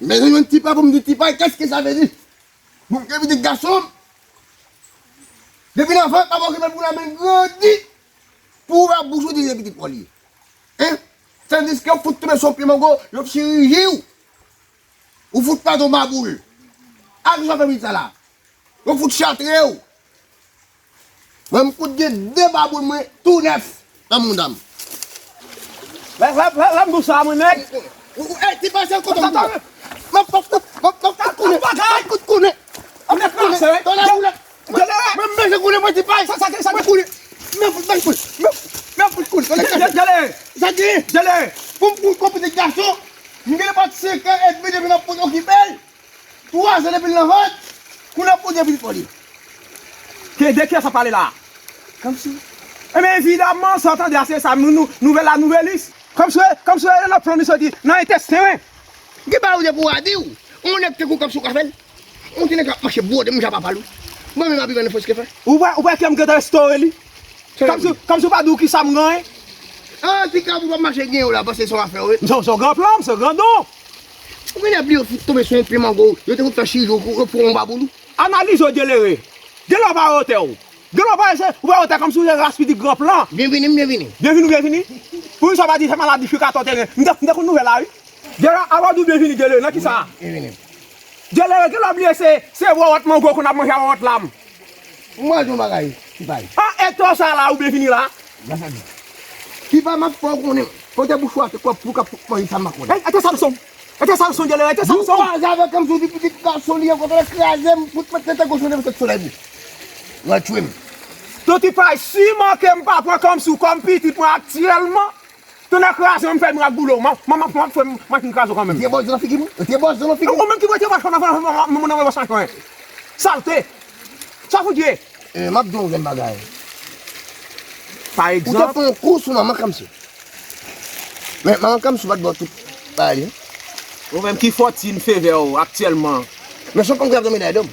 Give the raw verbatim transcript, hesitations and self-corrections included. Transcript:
Bezwen jwenn ti pay pou m di ti pay, qu'est-ce que ça veut dire? Bon, gen pitit gason m. Depi nan vant, papa okipe l pou l amenn grandi. Pou ouvè bouch ou di se pitit pa w li ye. Hein? Tandiske w fout tonbe sou yon pye mango, yo chiriji w. Ou fout pèdi yon baboul. A ki sa w fè pitit sa la? Yo fout chatre w. Mwen, m fout gen de baboul mwen tou nèf nan mouda m. Lè, lè, lè, lè m di w sa, mwen, nèg. Ou, ou, ey, ti pase kote m tou. M ap, m ap, m ap, m ap fout konnen. M ap fout konnen. M ap fout konnen. Tande boulèt. Mwen, mwen, manje konnen, mwen, ti pay. Sa, sa, sa, mwen konnen. Mwen fout, mwen konnen. Mwen, mwen fout konnen. Tande, tande. Sa ki? Tande. Pou m, pou m konprann gason, m gen pat senk an edmi depi m ap fout okipe l. Twa zan depi l nan vant, kounye a pou gen pitit pou li. Ke, de kiyès w ap pale la? Kòmsi. Ebyen, evidaman, sa w tande a, se sa, nou, nou, nouvèl la, nouvèlis. Kòmsi, kòmsi, e lòt flann li soti nan entesten, wi. Gen pa ou de pou w a di w. On nèg tankou kòmsi w ka fè l. On ti nèg k ap mache bwode, m ja pa pale w. Mwen menm, api, mwen, fòs ke fè. Ou wè, ou wè ke m gentan restore li. Kòmsi, kòmsi w pa di w kisa m genyen. An, ti kab ou pa mache gen yo la, paske se yon afè, wi. Se, se yon gran plan, se yon gran don. Ou vin bliye, ou fout tonbe sou yon pye mango, yo te fout fè chiriji, yo, yo pran yon baboul ou. Analize w, Dyelere. Gen lè w pa wè wotè w. Gen lè w pa wè se, ou pa wè wotè kòmsi w se ras pitit gran plan. Byenvini, m byenvini. Byenvini, byenvini. Pou yon sa pa di se maladi chikatò teren. M te, m te konn nouvèl la, wi. Dyelere, avan w di w byenvini, Dyelere, nan kisa? Byenvini. Dyelere, gen lè w bliye se, se wòwòt mango konn ap manje a wòwòt lam. M pral di w yon bagay, ti pay. An, e to sa la, ou byenvini la. Gras a Dye. Ti pay, m ap fè w konnen. Kote bouch ou a, se kòb pou w ka manje sa m pa konnen. Ey, e te Samson. E te Samson, Dyelere, e te Samson. Ou kwaze avèk kòmsi w di pitit gason li ankò, fè l kraze m, fout mete tèt gòch mwen nan tèt solèy pou. Ou al tchwe m. Ton ti pay, si manke m pa pran kòmsi w kòm pitit mwen aktyèlman, tonnè kraze w, m fè mirak boule w. M ap, m ap, m ap, m ap fè machin kraze w kanmenm. Ou te bòz nan figi m, wi. Ou te bòz nan figi m. Ou menm ki mete machin nan, nan, nan, nan, nan, nan, nan, nan, nan, salte. Sa fout ye? Eh, m ap di w yon grenn bagay. Pa egzanp. Ou te fè yon kou sou manman Kamsou. Men manman Kamsou pa t ba w tout bagay li. Ou menm ki fòtin fevè w aktyèlman. Men se yon fanm ki ap dòmi dèyè do m.